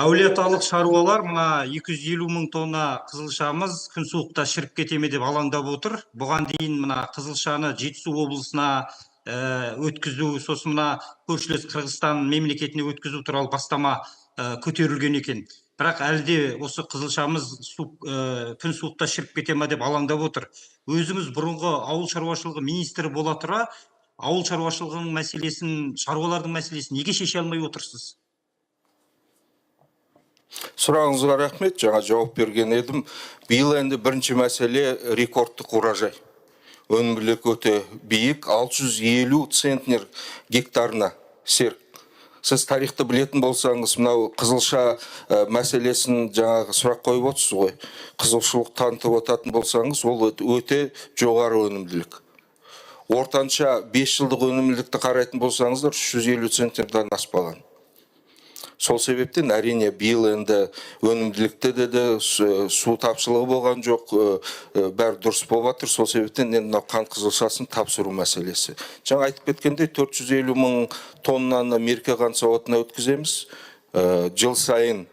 Әулиеаталық шаруалар мына 250 мың тонна қызылшамыз күн суықта шіріп кете ме деп алаңдап отыр. Бұған дейін мына қызылшаны Жетісу облысына өткізу, сосын мына көршілес Қырғызстан мемлекетіне өткізу туралы бастама көтерілген екен. Бірақ әлі де осы қызылшамыз күн суықта шіріп кете ме деп алаңдап отыр. Өзіңіз бұрынғы ауыл шаруашылығы министрі бола тұра, ауыл шаруашылығының мәселесін, шаруалардың мәселесін неге шеше алмай отырсыз? Сұрағыңызға рахмет. Жаңа жауап берген едім. Биыл енді бірінші мәселе — рекордтық урожай. Өнімділік өте биік, 650 центнер гектарына. Серік, сіз тарихты білетін болсаңыз, мынау қызылша мәселесін жаңағы сұрақ қойып отырсыз ғой, қызығушылық танытып отыратын болсаңыз, ол өте жоғары өнімділік. Ортанша 5 жылдық өнімділікті қарайтын болсаңыздар, 350 центнерден аспаған. Сол себептен, әрине, биыл енді өнімділікті де су тапшылығы болған жоқ, бәрі дұрыс болып жатыр. Сол себептен енді мынау қант қызылшасын тапсыру мәселесі, жаңа айтып кеткендей, 450 мың тоннаны Мерке қант зауытына өткіземіз. Жыл сайын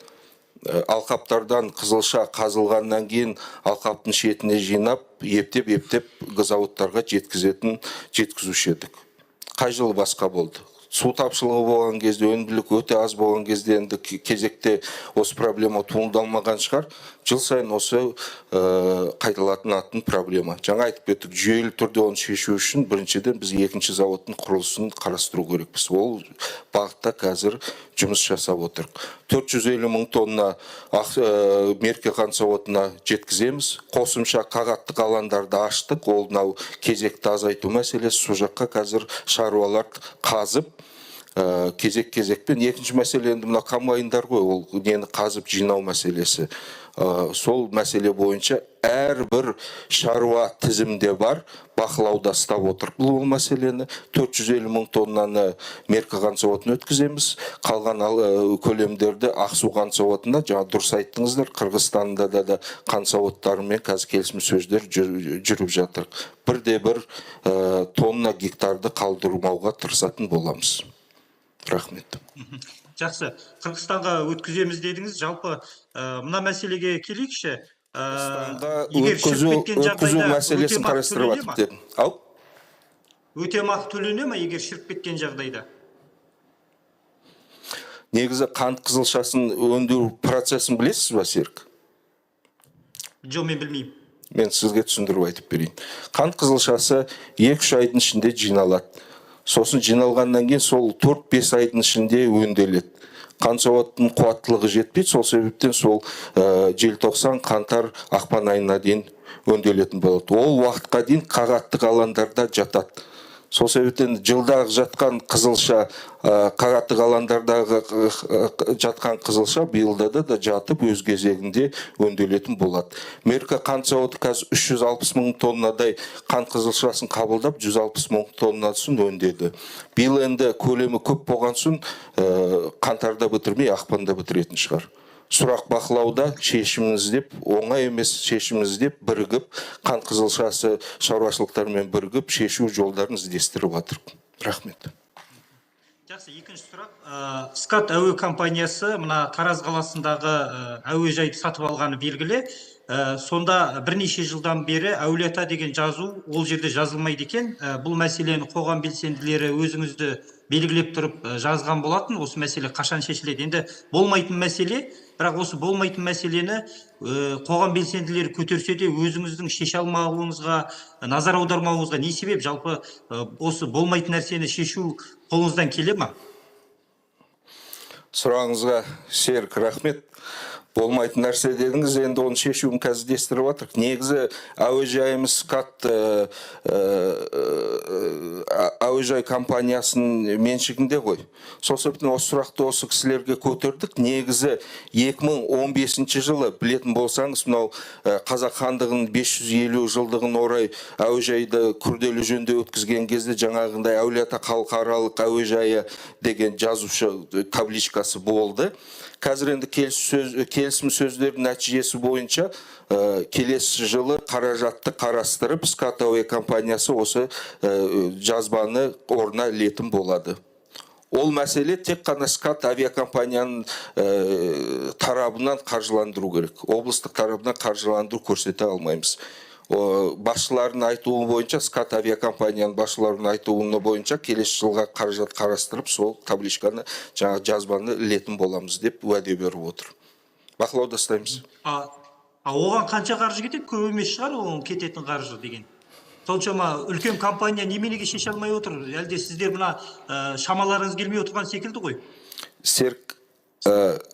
алқаптардан қызылша қазылғаннан кейін алқаптың шетіне жинап, ептеп ептеп зауыттарға жеткізетін, жеткізуші едік. Қай жылы басқа болды? Су тапшылығы болған кезде, өнімділік өте аз болған кезде енді кезекте осы проблема туындалмаған шығар. Жыл сайын осы қайталанатын проблема. Жаңа айтып кеттік, жүйелі түрде оны шешу үшін біріншіден біз екінші зауыттың құрылысын қарастыру керекпіз. Ол бағытта қазір жұмыс жасап отырмық. 450 мың тонна Мерке қант зауытына жеткіземіз. Қосымша қағаттық алаңдарды аштық. Ол мынау кезекті азайту мәселесі. Сол жаққа қазір шаруалар қазып, кезек кезекпен. Екінші мәселе енді мына комбайндар ғой, ол нені қазып жинау мәселесі. Сол мәселе бойынша әрбір шаруа тізімде бар, бақылауда ұстап отыр бұл мәселені. 450 мың тоннаны Меркі қант зауытына өткіземіз. Қалған көлемдерді Ақсу қант зауытына. Жаңа дұрыс айттыңыздар, Қырғызстанда да қант зауыттарымен қазір келісім сөздер жүріп жатыр. Бірде бір тонна гектарды қалдырмауға тырысатын боламыз. Рахмет. Жақсы. Қырғызстанға өткіземіз дедіңіз. Жалпы мына мәселеге келейікші. Қырғызстанға Егер шіріп өткізу кеткен өткізу жағдайда мәселесін өтемақы қарастырып төлене жатырмық ма? дедім. Ау. Өтемақы төлене ма, егер шіріп кеткен жағдайда? Негізі қант қызылшасын өндіру процесін білесіз ба, Серік? Жоқ, мен білмеймін. Мен сізге түсіндіріп айтып берейін. Қант қызылшасы 2-3 айдың ішінде жиналады. Сосын жиналғаннан кейін сол 4-5 айдың ішінде өңделеді. Қант зауытының қуаттылығы жетпейді. Сол себептен сол желтоқсан, қаңтар, ақпан айына дейін өңделетін болады. Ол уақытқа дейін қағаттық алаңдарда жатады. Сол себептен жылдағы жатқан қызылша, қағаттық алаңдардағы жатқан қызылша биылда да жатып, өз кезегінде өңделетін болады. Меркі қант зауыты қазір 360 мың тоннадай қант қызылшасын қабылдап, 160 мың тоннасын өңдеді. Биыл енді көлемі көп болған соң, қаңтарда бітірмей, ақпанда бітіретін шығар. Сұрақ бақылауда, шешімін іздеп, оңай емес, шешімін іздеп, бірігіп, қант қызылшасы шаруашылықтарымен бірігіп, шешу жолдарын іздестіріп жатыр. Рахмет. Жақсы, екінші сұрақ. Скат әуе компаниясы мына Тараз қаласындағы әуежайды сатып алғаны белгілі. Сонда бірнеше жылдан бері «Әулиеата» деген жазу ол жерде жазылмайды екен. Бұл мәселені қоғам белсенділері, өзіңізді белгілеп тұрып жазған болатын. Осы мәселе қашан шешіледі? Енді болмайтын мәселе, бірақ осы болмайтын мәселені қоғам белсенділері көтерсе де, өзіңіздің шеше алмауыңызға, назар аудармауыңызға не себеп? Жалпы осы болмайтын нәрсені шешу қолыңыздан келе ма? Сұрағыңызға, Серік, рахмет. Болмайтын нәрсе дедіңіз, енді оны шешуін қазір іздестіріп жатырмық. Негізі әуежайымыз СКАТ әуежай компаниясының меншігінде ғой. Сол себептен осы сұрақты осы кісілерге көтердік. Негізі 2015 жылы, білетін болсаңыз, мынау Қазақ хандығының 550 жылдығын орай әуежайды күрделі жөндеу өткізген кезде жаңағындай «Әулиеата халықаралық әуежайы» деген жазушы табличкасы болды. Қазір енді келісім сөздердің нәтижесі бойынша келесі жылы қаражатты қарастырып, СКАТ әуе компаниясы осы жазбаны орнына ілетін болады. Ол мәселе тек қана СКАТ авиакомпанияның тарабынан қаржыландыру керек. Облыстық тарабынан қаржыландыру көрсете алмаймыз. Басшыларының айтуы бойынша, СКАТ авиакомпанияның басшыларының айтуы бойынша, келесі жылға қаражат қарастырып, сол табличканы, жаңа жазбаны ілетін боламыз деп уәде беріп отыр. Бақылауда ұстаймыз. А оған қанша қаржы кетеді? Көп емес шығар оған кететін қаржы деген. Соншама үлкен компания неменеге шеше алмай отыр? Әлде сіздер мына шамаларыңыз келмей отырған секілді ғой. Серік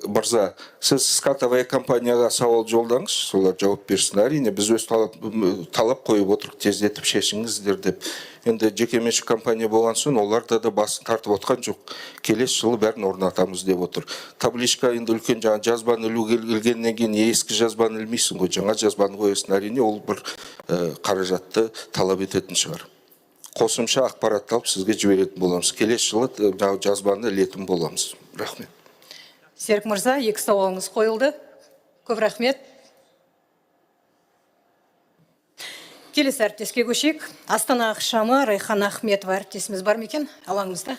мырза, сіз СКАТ авиакомпанияға сауал жолдаңызшы, солар жауап берсін. Әрине, біз өз талап қойып отырық, тездетіп шешіңіздер деп. Енді жекеменшік компания болған соң, олар да басын тартып отқан жоқ. Келесі жылы бәрін орнатамыз деп отыр. Табличка енді үлкен, жаңа жазбаны ілуге ілгеннен кейін ескі жазбаны ілмейсің ғой, жаңа жазбаны қоясың. Әрине, ол бір қаражатты талап ететін шығар. Қосымша ақпаратты алып, сізге жіберетін боламыз. Келесі жылы жаңа жазбаны ілетін боламыз. Рахмет. Серік мырза, екі сауалыңыз қойылды. Көп рахмет. Келесі әріптеске көшейік. «Астана ақшамы», Райхан Ахметова әріптесіміз бар ма екен алаңымызда?